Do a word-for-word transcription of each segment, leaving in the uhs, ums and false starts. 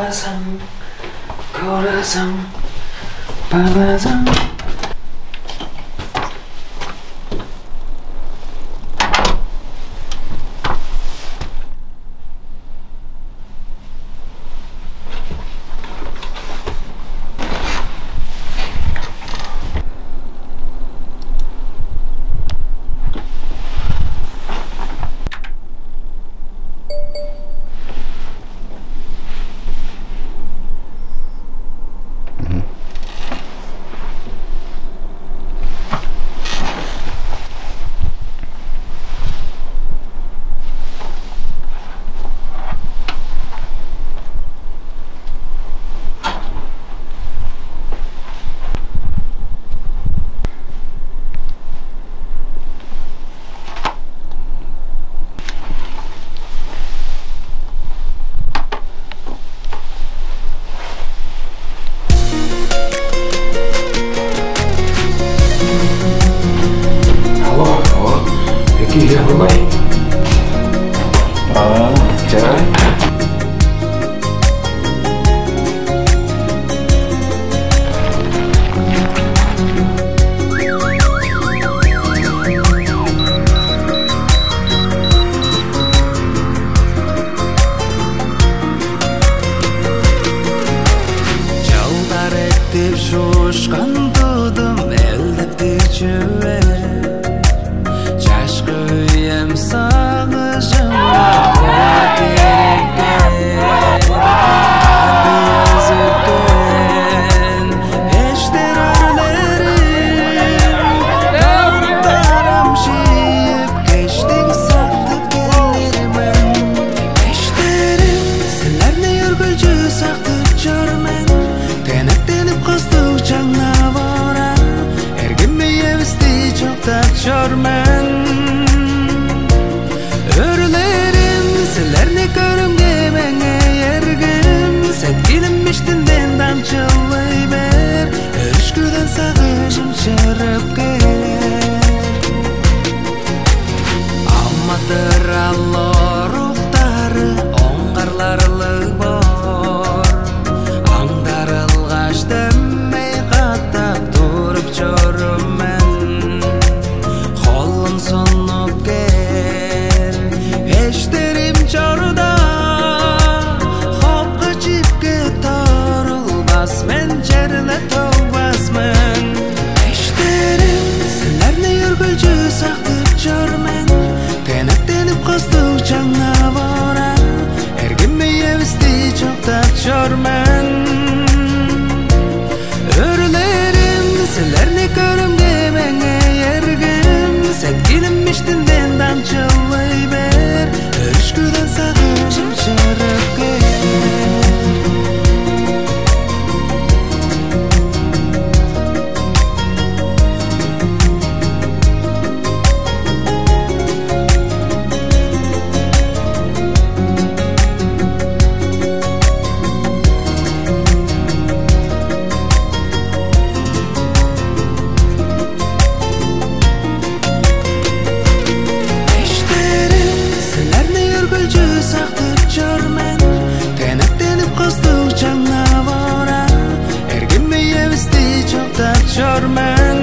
Саң, көресең, балазаң. Алло, алло. Эки, я врубай. А, чай. Чалдар эттип шуушкан тудум элдептиг чүве. Чашкы үем сагыжым кадыязыпкен, эштер өрлерим, доруктарым шиип, кештиң сактып келир мен. Эштерим, силерни үргүлчү сактып чор мен. Кенектенип кыстыг чаңнап орар, эргим үевисти чоктап чор мен. Өрлерим, силерни көрүмге меңээ эргим, сеткилим иштинден дамчылый бээр, өөрүшкүден сагыжым чырып кээр. Амыдырал оруктары оңгарларлыг боор. Аңдарылгаш, дөмей катап туруп чорум мен. Холум сунуп кээр, эштерим чорда, хопку чипке торулбас мен, черле тогбас мен. Эштерим, силерни үргүлчү сактып чор мен. Кенектенип кыстыг чаңнап орар, эргим үевисти чоктап чор мен. Өрлерим, силерни көрүмге меңээ эргим, сеткилим иштинден дамчылый бээр, өөрүшкүден сагыжым чырып кээр. Эштерим, силерни үргүлчү сактып чор мен. Кенектенип кыстыг чаңнап орар, эргим үевисти чоктап чор мен.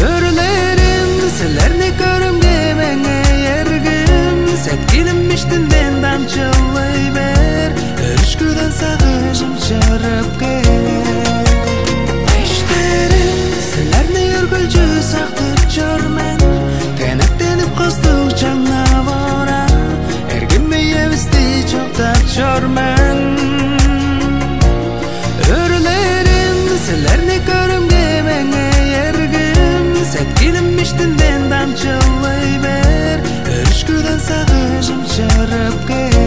Өрлерим, силерни көрүмге меңээ эргим, сеткилим иштинден дамчылый бээр, өөрүшкүден сагыжым чырып кээр. Эштерим, силерни үргүлчү сактып чор мен. Кенектенип кыстыг чаңнап орар, эргим үевисти чоктап чор мен. Өрлерим, силерни көрүмге меңээ эргим, сеткилим иштинден дамчылый бээр, өөрүшкүден сагыжым чырып кээр.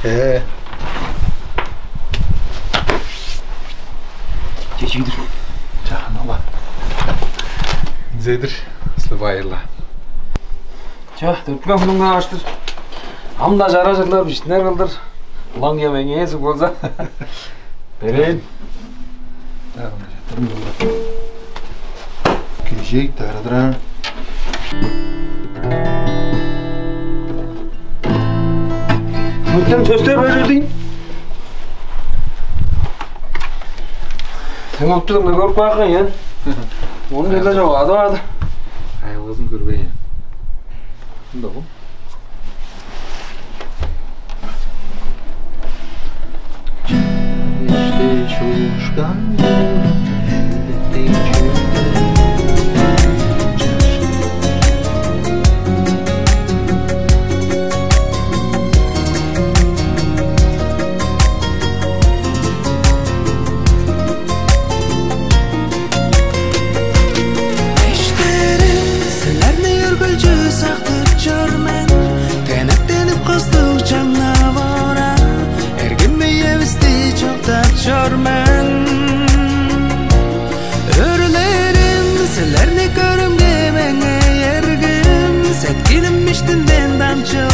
Э. Чечигдир. Чаан ала. Зедир, сылбайла. Ча, төрткүлүң мунуңга аштыр. Ам-даа чара чырлар, биштинер кылдыр. Улаң я меңээ суг болза. Берейин. Кежек тарадыра. Мынтан сөстер берирдиң. Сен оптудан көрүп каапкан, я? Ону деле чок, ады барды. Айылгазын көрбейн. Ындагы. Иште чушкан. Эштерим, силерни үргүлчү сактып чор мен. Тенектенип кыстыг чаңнап ора. Эргим үевисти чоктап чор мен. Өрлерим, силерни көрүмге меңээ эргим. Сеткилим иштинден дамчы